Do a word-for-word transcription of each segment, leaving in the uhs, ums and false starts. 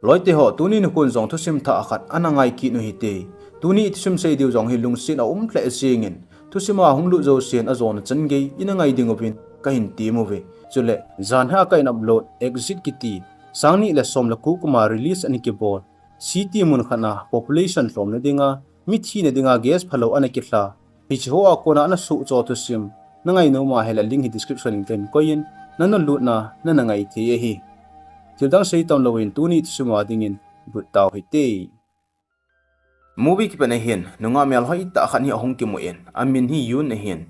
Loite ho, tuni nikhon jong thusim thah khat ana ngai kit u hite. Tuni i thusim sei diu jong hi lungset a um lheh jengin, thusim a hung lut jousen ajona chan gei ina ngai ding uvin kahin tem uve. Chule, janhi a kahin upload Exit kiti, sang ni le som le ko kum a release ana kibol, city mun khat a population lhomna dinga, mi thina dinga gas phalou ana kilha, hiche hoa kona ana sohcha thusim, na ngainom ahile link hi description in kahin koiyin, na nunlutna nana ngai thei ahi. Thildang sei tam louvin tuni thusim a dingin lut tau hite. Movie kipat a hin, nungah melhoi tah khat hi ahung kimun, amin hi Yun ahin.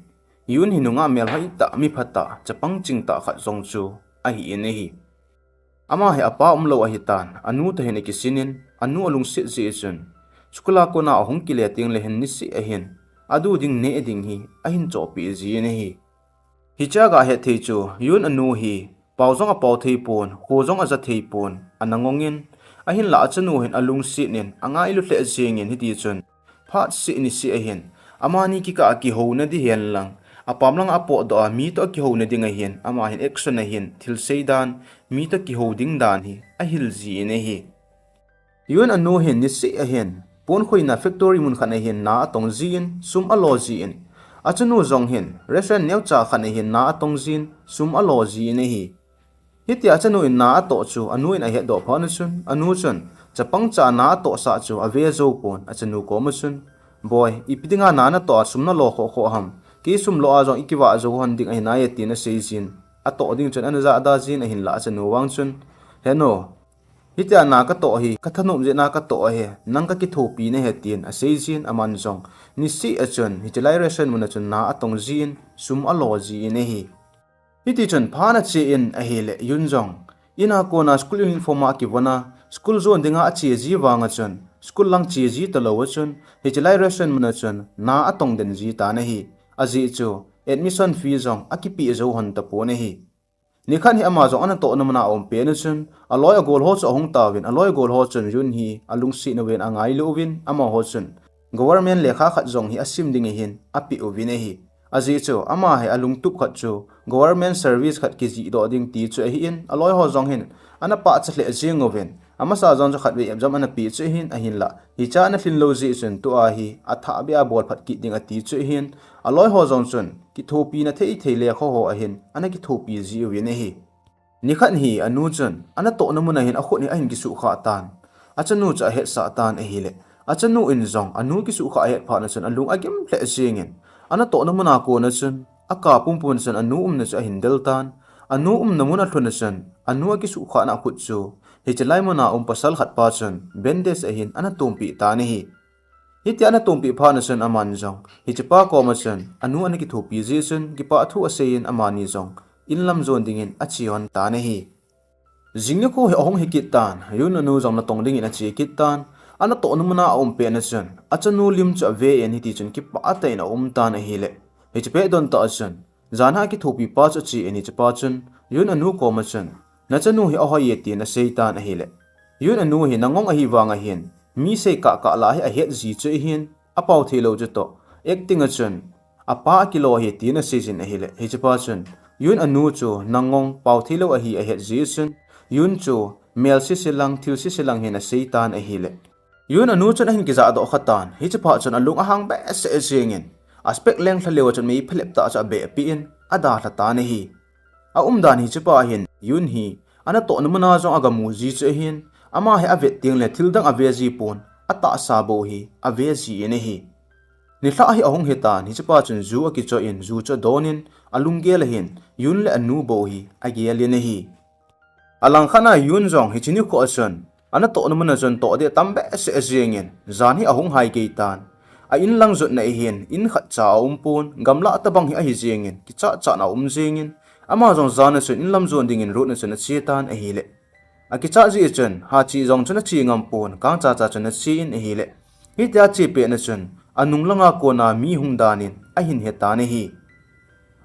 Yun hi nungah melhoi tah, mi phatah, chapang chingtah khat jong chu ahin ahi. Ama hi apa umlou ahitan, anu toh hin akisinin, anu alungset jeh chun, school a kona ahung kile tengle hin niseh ahin, adu ding neh ding hi ahin chohpeh jin ahi. Hichea gahet thei chu, Yun anu hi, pao jong apao thei pon, kho jong aja thei pon, ana ngongin, ahinla achanu hin alungset in, angailu lheh jengin hitichun, phat seh niseh ahin, amani kikah a kihouna ding hen lang, apam langa apotdoh a mi toh akihouna ding ahin, ama hin action ahin, thil sei dan, mi toh kihou ding dan hi ahil jin ahi. Yun anu hin niseh ahin, pon khoina factory mun khat a hin na atong jin, sum alo jin, achanu jong hin restaurant neocha khat a hin na atong jin, sum alo jin ahi. Hitia achanu in na atoh chu anu in ahetdoh phat chun, anu chun chapang cha na atohsah chu ave jou pon, achanu koma chun, "Boi, ipi dinga na natoh a sum nalo khoh khoh ham? Kei sum lo a jong ikivah jou hon ding ahi nai," atin asei jin. Atoh ding chun ana jahda jin ahinla achanu vang chun, "Henu, hitia na katoh hi, kathanom jeh a katoh ahi, nang kakithopi nahi," tin asei jin, aman jong niseh a chun, hiche lai restaurant mun a chun na atong jin, sum alo jin ahi. Hitichun phat achen ahile, Yun jong in a kona school uniform a akivon a, school jon dinga ache ji vang a chun, school lang che ji talou a chun, hiche lai restaurant mun a chun na atong den ji tan ahi. Ajeh chu admission fee jong akipeh jou hon tapon ahi. Nikhat hi ama jong anatohna mun a aum pet a chun, aloi agol ho chu ahung tauvin, aloi agol ho chun Yun hi alungset uvin angailu uvin, amaho chun government lekha khat jong hi asim ding ahin apeh uvin ahi. Ajeh chu ama hi alungtup khat chu government service khat kijihdoh ding ti chu ahin, aloi ho jong hin ana pachat lheh jeng uvin, amasa jong chu khatvei exam ana pe chu ahin, ahinla hicha ana lhin lou jeh chun tua hi athah beh a bol phat kit ding ati chu ahin, aloi ho jong chun kithopina thei thei lekha ho ahin ana kithopi ji uvin ahi. Nikhat hi anu chun anatohna mun a hin akhut hi ahin kisukha tan. Achanu chu ahetsah tan ahile, achanu in jong anu kisukha ahet phat a chun alung agim lheh jengin, anatohna mun a kona chun aka pumpum a chun anu umna chu ahin del tan. Anu umna mun alhun a chun anu akisukhana khut chu hiche lai mun a um pasal khat pa chun bandage ahin ana tompeh tan ahi. Hitia ana tompeh phat a chun aman jong hichepa koma chun anu ana kithopi jeh chun kipah thu aseiyin, amani jong inlam jon dingin ache hon tan ahi. Jing nikho hi ahung hi kit tan, Yun anu jong natong dingin ache kit tan. Anatohna mun a aum pet a chun achanu lim chu aven, hitichun kipah tah in aum tan ahile, hiche pet don tah a chun janhi a kithopi pa chu achen, hichepa chun Yun anu koma chun, "Nachanu hi ahoi e," tin asei tan ahile, Yun anu hi nangong ahi vang ahin, mi sei kah kah lah hi ahet ji chu ahin, apao thei lou chu toh, acting a chun apa akilo ahi tin asei jin ahile, hichepa chun Yun anu chu nangong, pao thei lou ahi ahet jeh chun, Yun chu mel sese lang, thil sese lang hin asei tan ahile, Yun anu chun ahin kijahdoh kha tan. Hichepa chun alung ahang behseh jengin, a spec lenglha leu a chun mei phalep tah chu abeh peh in adalha tan ahi. Aumdan hichepa hin Yun hi anatohna mun a jong agamu ji chu ahin, ama hi avet tengle thil dang ave ji pon, atahsa bou hi ave jin ahi. Nilhah hi ahung hi tan, hichepa chun ju akichoh in, ju chu adon in, alunggel a hin Yun le anu bou hi agel in ahi. Alangkhat a Yun jong hiche nikho a chun anatohna mun a chun toh ding atam behseh jengin, janhi ahung hai gei tan. A in lang jotna a hin in khat cha aum pon, gamlah tabang hi ahi jengin, kichat chat a um jengin, ama jong jan a chun inlam jon dingin road a chun ache tan ahile, akichat jeh a chun hachi jong chun ache ngam pon, kang cha cha chun ache in ahile, hitia ache pet a chun anung langa kona mi hung dan in ahin he tan ahi.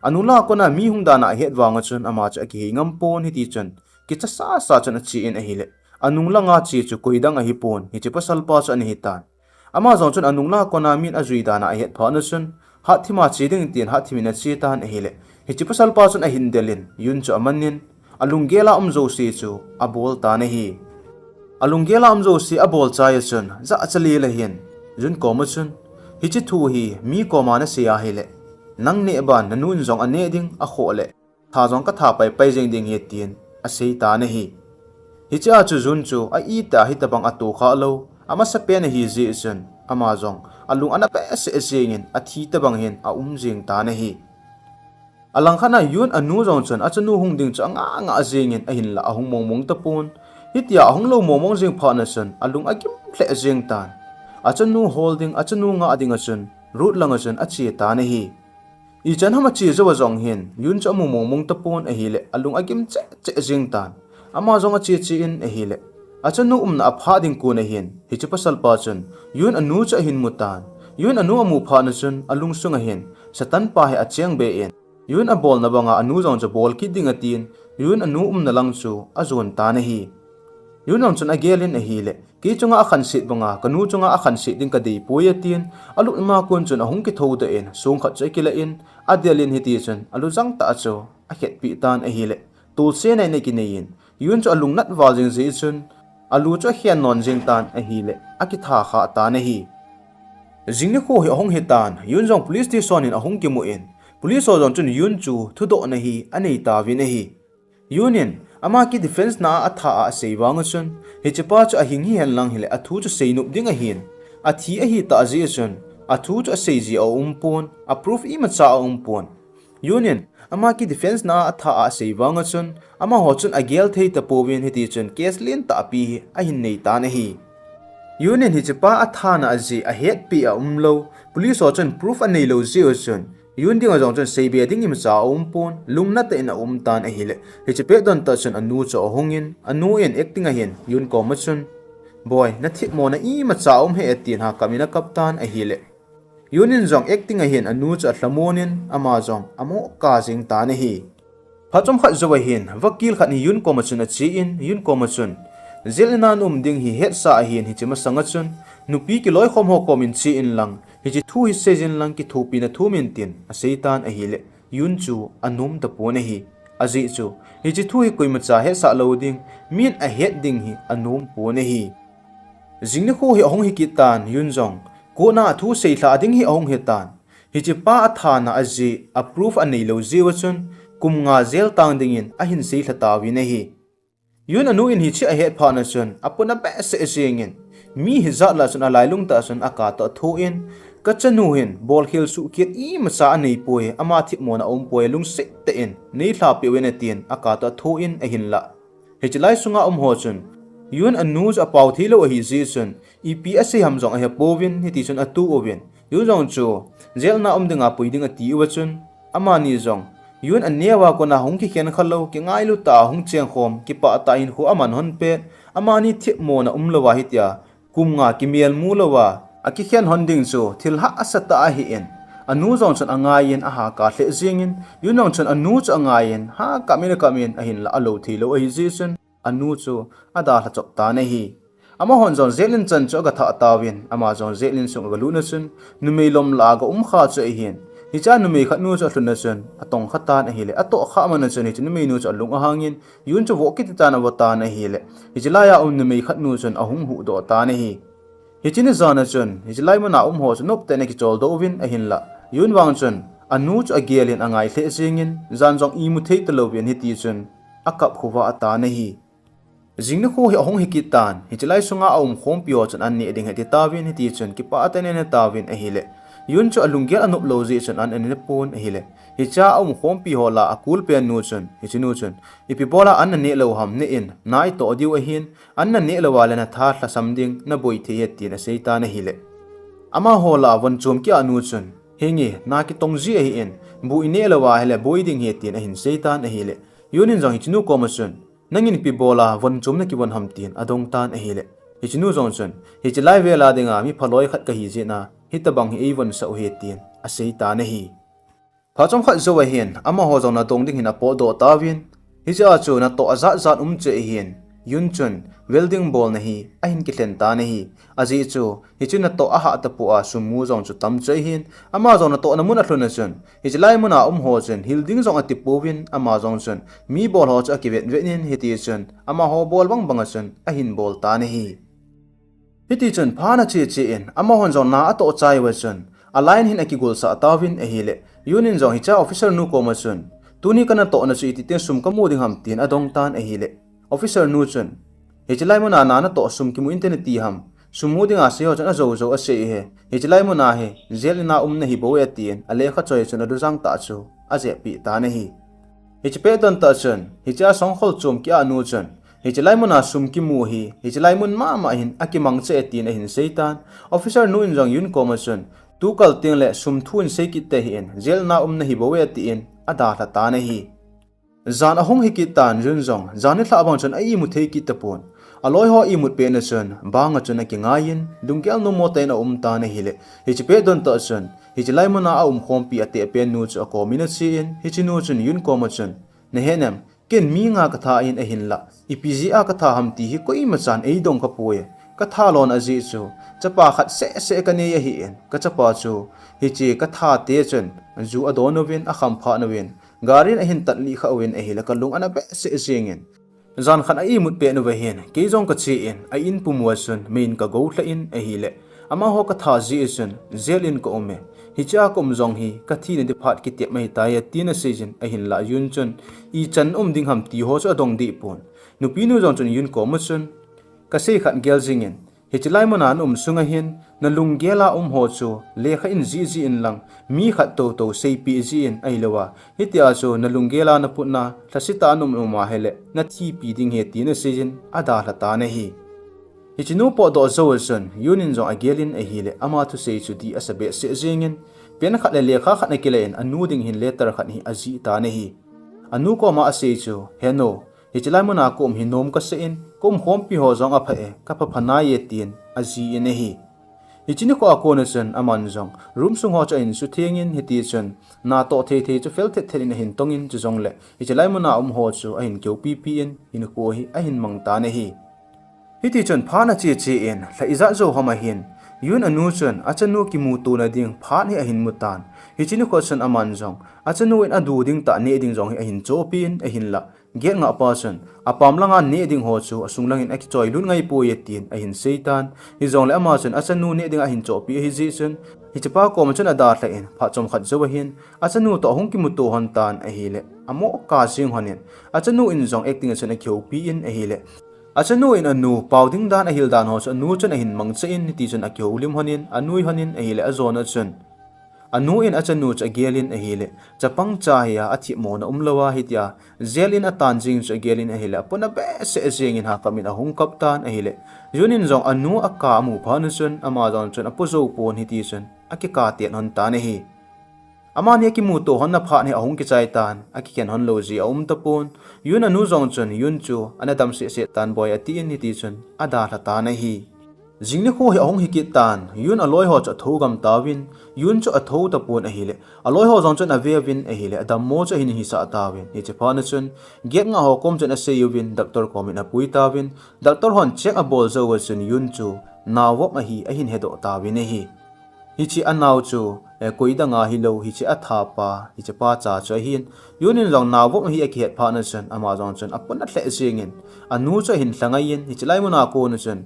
Anung langa kona mi hung dan a ahet vang a chun ama chu akihei ngam pon, hitichun kicha sasa chun ache in ahile, anung langa che chu koidang ahi pon, hiche pasal pa chu ana hi tan. Ama jong chun anung langa kona min ajui dan a ahet phat a chun, hatthim a che ding tin hatthim in ache tan ahile, hiche pasal pa chun ahin del in, Yun chu aman in, alunggel a um jouse chu abol tan ahi. Alunggel a um jouse abol chai a chun, jahcha lel a hin, Yun koma chun, hiche thu hi mi koma nasei ahile, nang neh ban nanu in jong aneh ding, akhoh le tha jong katha paipai jeng ding ahi, tin asei tan ahi. Hichea chu Yun chu a-itah a hitobang atoh kha lou, amasapen ahi jeh chun, ama jong alung ana behseh jengin, athi tobang hin aum jeng tan ahi. Alangkhat a Yun anu jong chun achanu hung ding chu anga nga jengin, ahinla ahung mongmong tapon. Hitia ahung lou mongmong jeng phat a chun alung agim lheh jeng tan. Achanu hol ding, achanu ngah ding a chun, road lang a chun ache tan ahi. Ichan ham ache jou a jong hin, Yun chu amu mongmong tapon ahile, alung agim cheh cheh jeng tan. Ama jong ache che in ahile, achanu umna aphah ding kon a hin, hiche pasalpa chun Yun anu chu ahin mu tan. Yun anu amu phat a chun, alungsung a hin, Satan pa hi acheng be in, Yun abolna banga anu jong chu bol kit ding atin, Yun anu umna lang chu ajon tan ahi. Yun jong chun agel in ahile, kei chunga akhanset banga kanu chunga akhanset ding kadei poi atin, alupna kon chun ahung kithoudoh in, song khat chu akilah in, adel in, hiti chun alujang tah chu akhetpeh tan ahile, tolse naina kinei in, Yun chu alungnat val jeng jeh chun, alu chu akhen non jeng tan ahile, akitha kha tan ahi. Jing nikho hi ahung hitan, Yun jong police station in ahung kimu in, police ho jong chun Yun chu thudohna hi anei tauvin ahi. Yun in ama kidefense na a atha a asei vang a chun, hichepa chu ahing hihen lang hile athu chu seinop ding ahin, athi ahitah jeh a chun, athu chu asei ji aumpon, a proof imacha aumpon. Yun in ama kidefense na a atha a asei vang a chun, amaho chun agel thei tapouvin, hiti chun case lentah pi hi ahin nei tan ahi. Yun in hichepa athana ajeh ahetpeh aumlou, police ho chun proof aneilou jeh a chun, Yun dinga jong chun seibe ding imacha aumpon, lungnat tah in aum tan ahile, hiche pet don tah chun anu chu ahung in, anu in acting a hin Yun koma chun, Boi, nathipmona imacha aum hih e, tin hakap in akap tan ahile, Yun in jong acting a hin anu chu alhamon in, ama jong amo kah jeng tan ahi. Phat chomkhat jou a hin, vakil khat hi Yun koma chun ache in, Yun koma chun, jail in a naum ding hi hetsah ahin, hiche masang a chun, nupi kiloikhom ho kom in che inlang, hiche thu hi seijin lang kithopina thum in, tin asei tan ahile, Yun chu anom tapon ahi. Ajeh chu, hiche thu hi koimacha hetsah lou ding, min ahet ding hi anompon ahi. Jing nikho hi ahung hikit tan, Yun jong court a athu seilhah ding hi ahung hitan. Hichepa athana ajeh a proof aneilou jeh a chun, kum nga jail tang dingin ahin seilha tauvin ahi. Yun anu in hiche ahet phat a chun, apuna behseh jengin, mi hijat lah chun alailung tah chun akatoh athoh in, kachanu hin bolkhel suhkhet imacha aneipoi, ama thipmona aumpoi, lungset tah in neilhahpeh uvin, atin akatoh athoh in ahinla, hiche lai sunga um ho chun, Yun anu chu apao theilou ahi jeh chun, ipi asei ham jong ahepouvin, hiti chun atoh uvin, Yun jong chu jail na um dinga pui ding ati uva chun, amani jong Yun aneo a kona hung kikhen khalou, kingailu tah a hung chengkhom, kipah tah a hinkho aman hon pet, amani thipmona umlou a hitia kum nga kimelmu lou a akikhen hon ding chu thil hahsa tah ahin, anu jong chun angaiyin ahakap lheh jengin, Yun jong chun anu chu angaiyin hakap in akap in, ahinla alou theilou ahi jeh chun, anu chu adalha chop tan ahi. Amahon jong jail in chan chu aga thah tauvin, ama jong jail in sung aga lut a chun, numei lom lah a aga um kha chu ahin. Hichea numei khat nu chu alhun a chun, atongkha tan ahile, atohkha man a chun, hiche numei nu chu alung ahangin, Yun chu voh kiti tan avo tan ahile, hiche laiya um numei khat nu chun ahung huhdoh tan ahi. Hiche ni jan a chun, hiche lai muna um ho chu noptah in akicholdoh uvin ahinla, Yun vang chun anu chu agel in angai lheh jengin, jan jong imu thei talouvin, hiti chun akap khovah tan ahi. Jing nikho hi ahung hikit tan, hiche lai sunga aumkhompi ho chun an neh ding ahi ti tauvin, hiti chun kipah tah in an ne tauvin ahile, Yun chu alunggel anop lou jeh chun an, an ne pon ahile, hichea aumkhompi ho lah a akulpen nu chun, hiche nu chun, ipi bola an naneh lou ham, neh in na itoh diu ahin, an naneh lou a le natha lhasam ding naboi thei ahi, tin asei tan ahile, amaho lah a von chom kia nu chun, henge, na kitong ji ahin, bu ineh lou a hile boi ding ahi, tin ahin sei tan ahile, Yun in jong hiche nu koma chun, nangin ipi bola von chom nakivon ham, tin adong tan ahile, hiche nu jong chun, hiche lai vel a dinga mi phaloi khat kahi jeh a hitobang hi eivonsah u ahi, tin asei tan ahi. Phat chomkhat jou a hin, amaho jong nadong ding hin apotdoh tauvin, hichea chu natoh ajat jat um cheh ahin, Yun chun welding bolna hi ahin kilhen tan ahi. Ajeh chu hiche natoh ahah tapou a sum mu jong chu tam chu ahin, ama jong natohna mun alhun a chun hiche lai muna um ho chun hil ding jong ati pouvin, ama jong chun mi bol ho chu akivet vet in, hiti chun amaho bol bang bang a chun ahin bol tan ahi. Hiti chun phat ana che che in, amahon jong na atoh chai uva chun, a line hin akigolsah tauvin ahile, Yun in jong hiche officer nu koma chun, tuni ka natohna chu iti tin sum kamu ding ham tin adong tan ahile, officer nu chun, hiche lai muna na natoh sum kimu inte nati ham, sum mu dinga sei ho chun ajou jou asei e, hiche lai muna hi jail in a umna hi bou e atin, alekha choi chun alujang tah chu ajep pi tan ahi. Hiche pet don tah chun, hiche a songkhol chom ki a nu chun, hiche lai muna sum kimu hi, hiche lai mun mama hin akimang che e tin ahin sei tan. Officer nu in jong Yun koma chun, tu kal teng le sum thu in sei kit te hih in, jail in a umna hi bou e tin adalha tan ahi. Jan ahung hi kit tan, Yun jong jan nilhah bang chun a imu thei kit tapon. Aloi ho imut pet na chun, bang a chun akingai in, lunggel nom mo tah in aum tan ahile, hiche pet don tah chun, hiche lai muna aum khompi ateh pen nu chu akom in ache in, hiche nu chun Yun koma chun, na he nem, ken mi nga katha in ahinlah, ipi jeh a katha ham ti hi koima chan eidong kha poi. Katha lona jeh chu, chapa khat seh seh kanei ahi in, kachapa chu, hiche katha te chun, ju adon uvin, akham phat uvin, gari in ahin tatlih kha uvin ahile kalung ana behseh jeng in. Jan khat a imut pet uva hin, kei jong kache in, a in pum uva chun, mei in kagou lha in ahile, amaho katha jeh a chun, jail in ka um e. Hiche a ka um jong hi, kathi na di phat kitep mai tai atin asei jin, ahinlah Yun chun, ichan um ding ham ti ho chu adong deh pon. Nupi nu jong chun Yun koma chun, kasei khat gel jing in, hiche lai muna na um sunga hin, na lunggel a um ho chu, lekha in jih jih in lang, mi khat tou tou seipi jih in ahilou a. Hitia chu, na lunggel a na putna, lhasetah a na um um ahile, na thipi ding ahi tin asei jin, adalha tan ahi. Hiche nu potdoh jou a chun, Yun in jong agel in ahile, ama thusei chu dih asa behseh jeng in, pen khat le lekha khat ana kila in, anu ding hin letter khat hi ajih tan ahi. Anu koma asei chu, he nu, hiche lai muna ka um hi nom kasah in, ka um khompi ho jong apha e, kapha pha nai e tin, ajih in ahi. Hiche nikho a kon a chun, aman jong, room sung ho chu ahin sutheng in, hiti chun, natoh thei thei chu fel thet thet in ahin tong in, chujongle, hiche lai muna um ho chu ahin kihoupi pi in, hinkho hi ahin mang tan ahi. Hiti chun phat ana che che in, lha ijat jou ham ahin, Yun anu chun, achanu kimuto na ding phat hi ahin mu tan. Hiche nikho chun aman jong, achanu in adu ding tah neh ding jong hi ahin chohpi in, ahinlah, gate ngahpa chun, apam langa neh ding ho chu asung langin akichoi lut ngai poi e tin ahin sei tan. Hijongle ama chun achanu neh dinga ahin chohpi ahi jeh chun, hichepa koma chun adalha in, phat chomkhat jou ahin, achanu toh ahung kimuto lhon tan ahile, amo kap jing lhon in, achanu in jong acting a chun akihoupi in ahile, achanu in anu pao ding dan ahil dan ho chu anu chun ahin mangcha in, hiti chun akihoulim lhon in, anui lhon in ahile, ajona chun, anu in achanu chu agel in ahile, chapang cha hi a, athemmona umlou a, hitia, jail in atan jing chu agel in ahile, apona behseh jeng in hakam in ahung kap tan ahile, Yun in jong anu akap amu phat na chun, ama jong chun apo jou pon, hiti chun akikap tet lhon tan ahi. Amani akimuto lhon na phat hi ahung kichai tan, akikhen lhon lou jeh aum tapon. Yun anu jong chun Yun chu ana dam seh seh tan boi atin, hiti chun adalha tan ahi. Jing nikho hi ahung hi kit tan, Yun aloi ho chu athou gam tauvin, Yun chu athou tapon ahile, aloi ho jong chun ave uvin ahile, adammo chu ahin hisah tauvin, hiche phat na chun, gate ngah ho kom chun asei uvin, doctor kom in apui tauvin, doctor hon check abol jou a chun Yun chu nao vop ahi ahin hedoh tauvin ahi. Hiche anao chu, eh, koi dang ahilou, hiche athahpa, hichepa cha chu ahin. Yun in jong nao vop ahi akihet phat na chun, ama jong chun apona lheh jeng in, anu chu ahin lha ngai in, hiche lai muna kon a chun,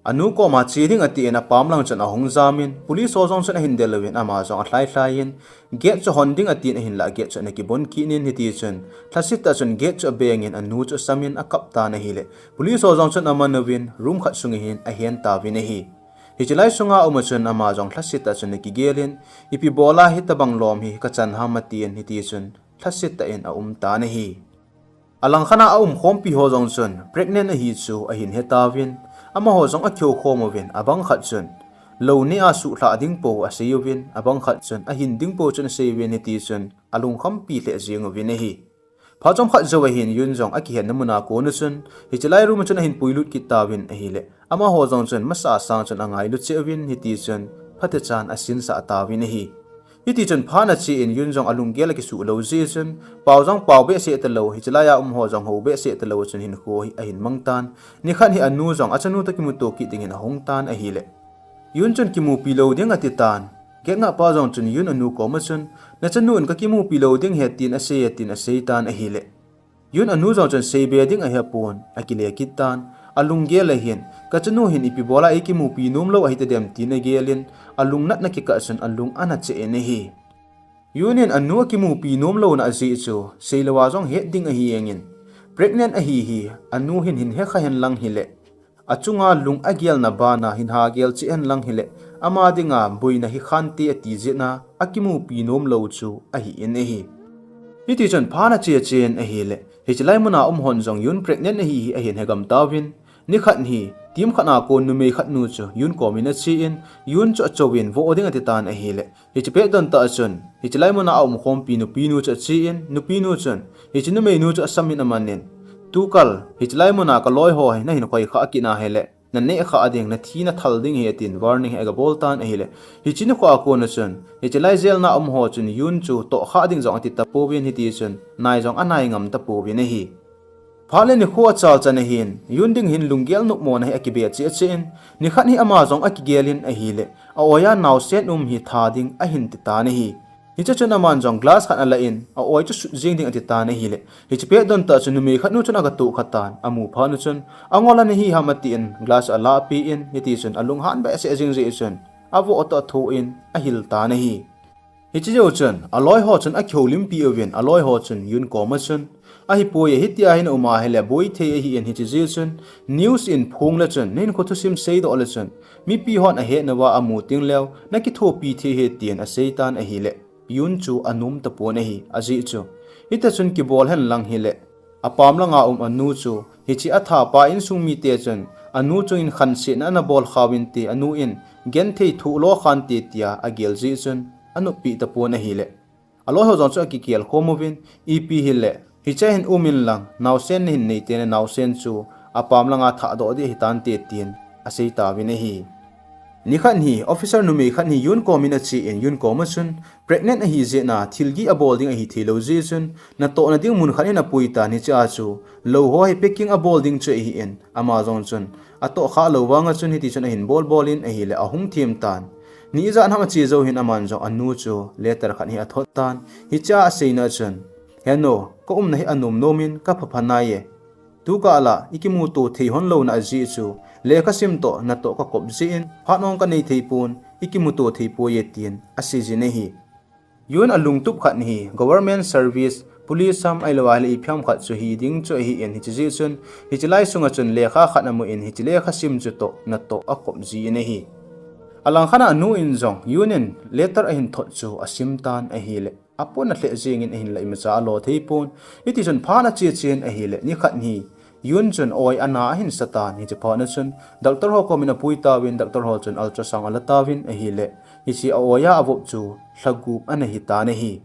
anu koma che ding atin apam lang chun ahung jam in, police ho jong chun ahin del uvin, ama jong alhai lhai in, gate chu hon ding atin ahinlah gate chu ana kibon kit in, hiti chun, lhasetah chun gate chu abeng in, anu chu asam in akap tan ahile, police ho jong chun aman uvin, room khat sunga hin ahen tauvin ahi. Hiche lai sunga um a chun ama jong lhasetah chun akigel in, ipi bol a hitobang lom hi kachan ham atin, hiti chun lhasetah in aum tan ahi. Alangkhat a aum khompi ho jong chun pregnant ahi chu ahin he tauvin, amaho jong akihou khom uvin, abang khat chun lou neh a suhlhah ding pou asei uvin, abang khat chun ahin ding pou chun asei uvin, hiti chun alungkhampi lheh jeng uvin ahi. Phat chomkhat jou ahin Yun jong akihenna muna kon a chun, hiche lai room a chun ahin puilut kit tauvin ahile, amaho jong chun masa sang chun angailu cheh uvin, hiti chun phatechan asinsah tauvin ahi. Hiti chun phat ana che in Yun jong alunggel akisuh lou jeh chun, pao jong pao behseh talou, hiche laiya um ho jong hou behseh talou chun hinkho hi ahin mang tan. Nikhat hi anu jong achanu toh kimuto kit dingin ahung tan ahile, Yun chun kimupi lou ding ati tan. Gate ngahpa jong chun Yun anu koma chun, nachanu in kakimupi lou ding ahi tin asei e tin asei tan ahile, Yun anu jong chun seibe ding ahi pon, akile kit tan. Alunggel ahin, kachanu hin ipi bola eikimupi nom lou ahi tadem tin agel in, alungnatna kikah chun alung ana che in ahi. Yun in anu akimupi nom louna ajeh chu, seilouva jong het ding ahi jengin, pregnant ahi hi, anu hin hin hekha hen lang hile, achunga lung agelna bana hin ha gel che hen lang hile, ama dinga boina hi khante ati jeh a, akimupi nom lou chu ahi in ahi. Hiti chun phat ana che chen ahile, hiche lai muna um hon jong Yun pregnant ahi hi ahin hegam tauvin, nikhat hi, team khat a kon numei khat nu chu Yun komin ache in, Yun chu achouvin vo ding ati tan ahile, hiche pet don tah chun, hiche lai muna aumkhompi nupi nu chu ache in, nupi nu chun, hiche numei nu chu asam in amanin, tukal, hiche lai muna kaloi ho hi nahin khoi kha kit na hile, naneh kha ding, nathi nathal ding ahi tin warning hi agabol tan ahile, hiche nikho a kon chun, hiche lai jail na um ho chun Yun chu toh kha ding jong ati tapouvin hiti chun, nai jong anai ngam tapouvin ahi. Phat le nikho achal chan ahin, Yun ding hin lunggel nopmona hi akibe cheh cheh in, nikhat hi ama jong akigel in ahile, a-oi a naosen um hi tha ding ahin ti tan ahi. Hiche chun aman jong glass khat ala in, a-oi chu sut jeng ding ati tan ahile, hiche pet don tah chun numei khat nu chun agatoh kha tan, amu phat nu chun, angol ana hi ham atin, glass ala pe in, hiti chun alunghan behseh jeng jeh chun, avo toh atho in, ahil tan ahi. Hiche jou chun, aloi ho chun akihoulimpi uvin, aloi ho chun Yun koma chun, ahipoi e, hitia hin aum ahile boi thei ahi in hiche jeh chun, news in phong le chun, nahinkho thusim seidoh le chun, mipi hon ahet nauva amu teng leu, nakithopi thei ahi tin asei tan ahile, Yun chu anom tapon ahi, ajeh chu, hiti chun kibol hen lang hile, apam langa um anu chu, hiche athapa insung mite chun, anu chungin khansetna ana bol kha uvin ti, anu in, genthei thoh lo khante tia agel jeh chun, anoppi tapon ahile, aloi ho jong chu akikel khom uvin, ipi hile, hiche hin um in lang, naosen nahin nei teng le naosen chu, apam langa thahdoh ding ahi tante tin, asei tauvin ahi. Nikhat hi, officer numei khat hi Yun komin ache in, Yun koma chun, pregnant ahi jeh a, thilgih abol ding ahi thei lou jeh chun, natohna ding mun khat in apui tan hiche a chu, lou ho hi packing abol ding chu ahi in, ama jong chun, atoh kha lou vanga chun hiti chun ahin bol bol in ahile ahung them tan. Ni ijat ham ache jou hin aman jong anu chu letter khat hi athot tan. Hiche a aseina chun, he nu, ka umna hi anom nom in ka phapha nai e. Tukal a ikimuto thei hon louna ajeh chu, lekha sim toh natoh kakop jeh in, phat ong kanei thei pon, ikimuto thei poi e tin asei jin ahi. Yun alungtup khat hi, government service, police ham ahilou ahile ipi ham khat chu hi ding chu ahi in hiche jeh chun, hiche lai sunga chun lekha khat amu in hiche lekha sim chu toh natoh akop jin ahi. Alangkhat a anu in jong, Yun in letter ahin thot chu asim tan ahile, apon alheh jeng in ahinla imacha alo thei pon, hiti chun phat ana che chen ahile, nikhat hi, Yun chun a-oi ana ahin sa tan, hiche phat na chun, doctor ho komin apui tauvin, doctor ho chun ultrasound ala tauvin ahile, hiche a-oi a avop chu lhagup ana hi tan ahi.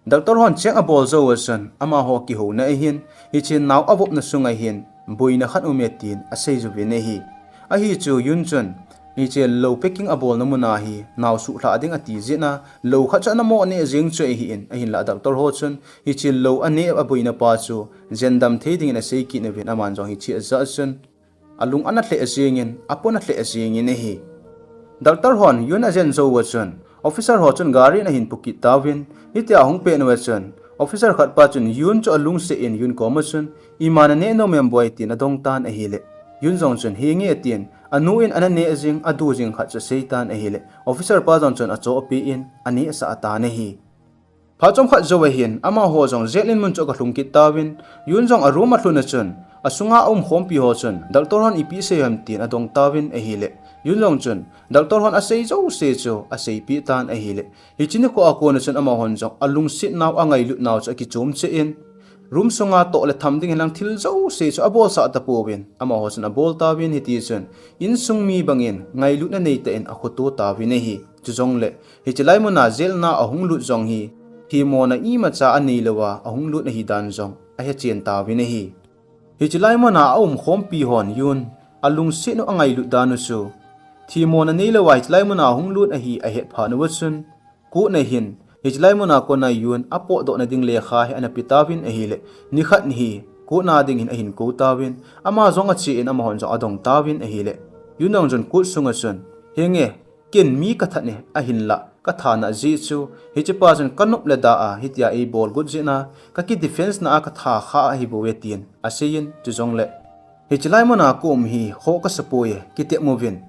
Doctor hon check abol jou a chun, amaho kihouna ahin, hiche nao avopna sunga hin, boina khat um e tin asei uvin ahi. Ahi chu Yun chun, hiche lou packing abolna muna hi, nao suhlhah ding ati jeh a, lou khat chu ana mo neh jeng chu ahi in, ahinla doctor ho chun, hiche lou aneh aboina pa chu, jendam thei dingin asei kit uvin aman jong hiche ajah chun, alung ana lheh jeng in, apon alheh jeng in ahi. Doctor hon Yun ajen jou a chun, officer ho chun gari in ahin pukit tauvin, hitia ahung pet uva chun, officer khat pa chun Yun chu alungset in Yun koma chun, ima naneh nom em boi tin adong tan ahile, Yun jong chun, hi nge tin, anu in ana neh jing, adu jing khat chu asei tan ahile, officer pa jong chun achohpeh in, anehsah tan ahi. Phat chomkhat jou ahin, amaho jong jail in mun chu aga lhung kit tauvin, Yun jong a room alhun a chun, asunga aumkhompi ho chun, doctor hon ipi asei ham tin adong tauvin ahile, Yun jong chun, doctor hon asei jouse chu aseipeh tan ahile, hiche nikho a kon a chun amahon jong alungset nau angailut nau chu akichom cheh in, room sunga toh le tham ding hilang thil jouse chu abolsah tapouvin, amaho chun abol tauvin hiti chun, insung mi bangin ngailutna neitah in akhoto tauvin ahi. Chujongle, hiche lai muna jail na ahung lut jong hi, themmona imacha anei louva ahung lut ahi dan jong ahechen tauvin ahi. Hiche lai muna aumkhompi hon Yun, alungset u angailut dan u chu, themmona nei louva hiche lai muna ahung lut ahi ahet phat uva chun, Kona hin, hichelai muna kona Yun apotdoh na ding lekha hi ana pe tauvin ahile, nikhat hi, kona ding hin ahin kou tauvin, ama jong ache in amahon jong adong tauvin ahile. Yun jong chun kot sunga chun, henge, ken mi kathat e, ahinlah, katha na jeh chu, hichepa chun kanop le da a, hitia eibol got jeh in, kaki defense na a katha kha ahi bouve tin, aseiyin, chujongle. Hichelai muna kaum hi, ho kasa poi, kitem uvin.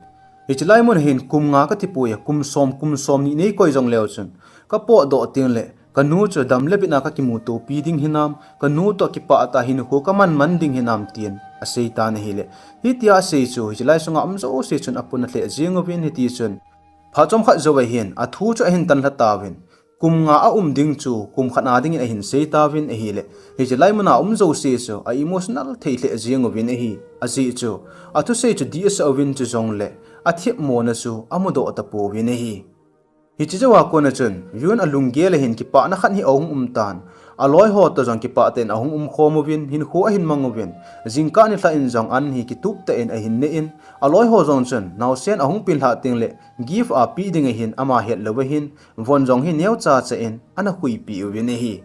Hichelai mun hin kum nga kati poi, kum som, kum som ni nei koi jongleu chun. Kapotdoh tengle, kanu chu dam le bitna kakimutopi ding hinam, kanu toh kipah tah hinkho kaman man ding hinam tin, asei tan ahile. Hitia asei chu, hichelai sunga um jouse chun apona lheh jeng uvin hiti chun. Phat chomkhat jou ahin, athu chu ahin tan lha tauvin. Kum nga aum ding chu, kum khat na dingin ahin sei tauvin ahile. Hichelai muna um jouse chu, a emotional thei lheh jeng uvin ahi. Ajeh chu, athusei chu dih asah uvin chujongle, athemmona chu, amudoh tapouvin ahi. Hiche jouva kona chun, Yun alunggel ahin kipana khat hi ahung um tan. Aloi ho toh jong kipah tah in ahung umkhom uvin, hinkho ahin mang uvin. Jingkah nilhah in jong an hi kitup tah in ahin ne in. Aloi ho jong chun, naosen ahung peng lhah tengle, gift apeh ding ahin ama hetlou ahin, von jong hi neocha cha in, ana khuipeh uvin ahi.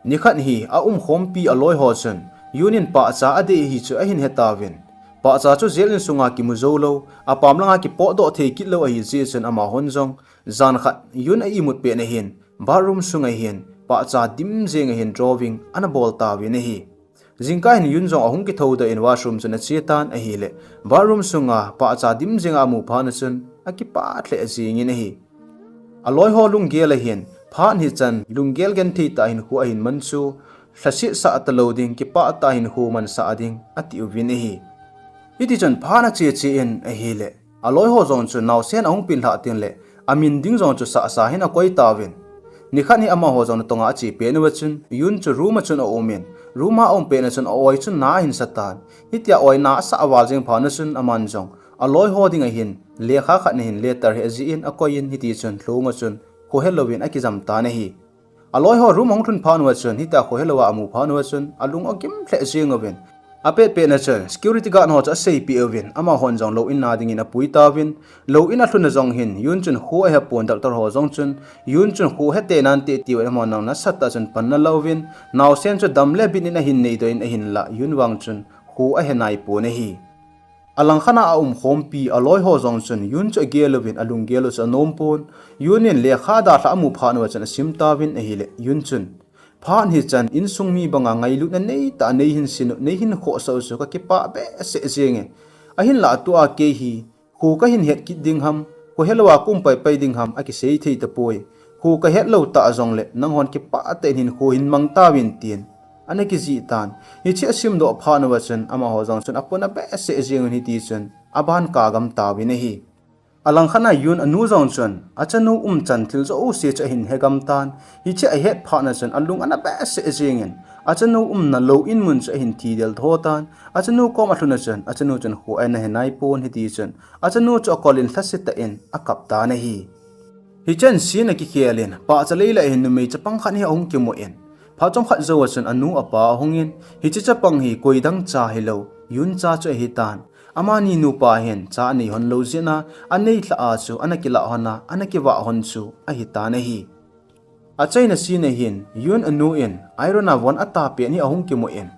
Nikhat hi, aumkhompi aloi ho chun, Yun in pahcha adei ahi chu ahin he tauvin. Pahcha chu jail in sunga kimu jou lou, apam langa kipotdoh thei kit lou ahi jeh chun amahon jong, jan khat Yun a imut pet na hin, bathroom sunga hin, pahcha dim jeng ahin drawing ana bol tauvin ahi. Jingkah hin Yun jong ahung kithoudoh in washroom chun ache tan ahile, bathroom sunga pahcha dim jenga amu phat na chun, akipah lheh jengin ahi. Aloi ho lunggel ahin, phat hichan, lunggel genthei tah hinkho ahin man chu, lhaset sah talou ding, kipah tah hinkho mansah ding, ati uvin ahi. Hiti chun phat ache che in ahile, aloi ho jong chun naosen ahung peng lhah tengle, amin ding jong chu sahsa hin akoi tauvin. Nikhat hi amaho jong natonga ache pet nauva chun, Yun chu room a chun aum in, room a aum pet na chun a-oi chun na ahin sa tan. Hitia oi na asah val jeng phat na chun aman jong, aloi ho dinga hin, lekha khat na hin letter hi ajih in akoi in hiti chun lhunga chun, khohe louvin akijam tan ahi. Aloi ho room ahung lhun phat nauva chun, hitia khohe louva amu phat nauva chun, alung agim lheh jeng uvin. Apet pet na chun, security guard ho chu aseipeh uvin, amahon jong lou in na dingin apui tauvin, lou in alhun na jong hin, Yun chun kho ahe pon doctor ho jong chun, Yun chun kho hete nante tiuvin amahon jong nasatah chun pan ana la uvin, naosen chu dam le bit in ahin neidoh in ahinlah, Yun vang chun kho ahe nai pon ahi. Alangkhat a aumkhompi aloi ho jong chun Yun chu agel uvin alunggel u chu anom pon. Yun in lekha dalha amu phat nauva chun asim tauvin ahile Yun chun, phat hichan insung mi banga ngailutna neitah a neihin sin u, neihin khohsah u chu kakipah behseh jenge. Ahinlah tua kei hi, kho kahin het kit ding ham, khohe louva kaum paipai ding ham, akisei thei tapoi. Kho kahet lou tah jongle, nanghon kipah tah in hinkho hin mang tauvin tin, ana kijih tan. Hiche asimdoh phat nauva chun, amaho jong chun apona behseh jeng un hiti chun, aban kagam tauvin ahi. Alangkhat a Yun anu jong chun, achanu umchan thil jouse chu ahin hegam tan. Hiche ahet phat na chun, alung ana behseh jengin, achanu umna lou in mun chu ahin thidel tho tan. Achanu kom alhun na chun, achanu chun kho ana he nai pon hiti chun, achanu chu akol in lhasetah in akap tan ahi. Hichan scene akikhel in, pahcha lei lah hin numei chapang khat hi ahung kimu in, phat chomkhat jouva chun anu apa ahung in, hiche chapang hi koidang cha hilou, Yun cha chu ahi tan. Amani nupa hin cha anei hon lou jeh in, anei lhah a chu ana kilah hon a, ana kivah hon chu ahi tan ahi. Achaina scene a hin, Yun anu in, iron a von atah pen hi ahung kimu in,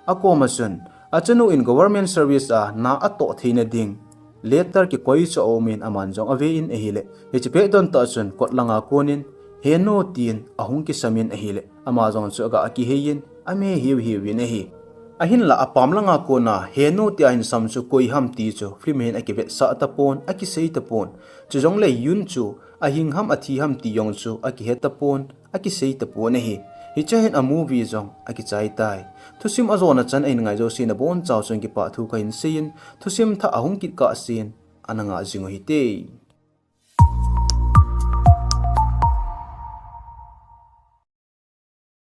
akom a chun, achanu in government service a na atoh theina ding letter kikoi chu aum in aman jong ave in ahile, hiche pet don tah chun kot langa kon in, Henu tin ahung kisam in ahile, ama jong chu aga kihei in, ame hiu hiu in ahi. Ahinlah apam langa kona, Henu tia hin sam chu koi ham ti chu film a hin akivetsah tapon, akisei tapon. Chujongle Yun chu ahing ham athi ham ti jong chu akihe tapon, akisei tapon ahi. Hiche hin a movie jong akichai tai. Thusim ajona chan ahin ngai jouse nabonchauva chun kipah thu kahin seiyin, thusim thah ahung kit kahsen, ana ngah jing u hite.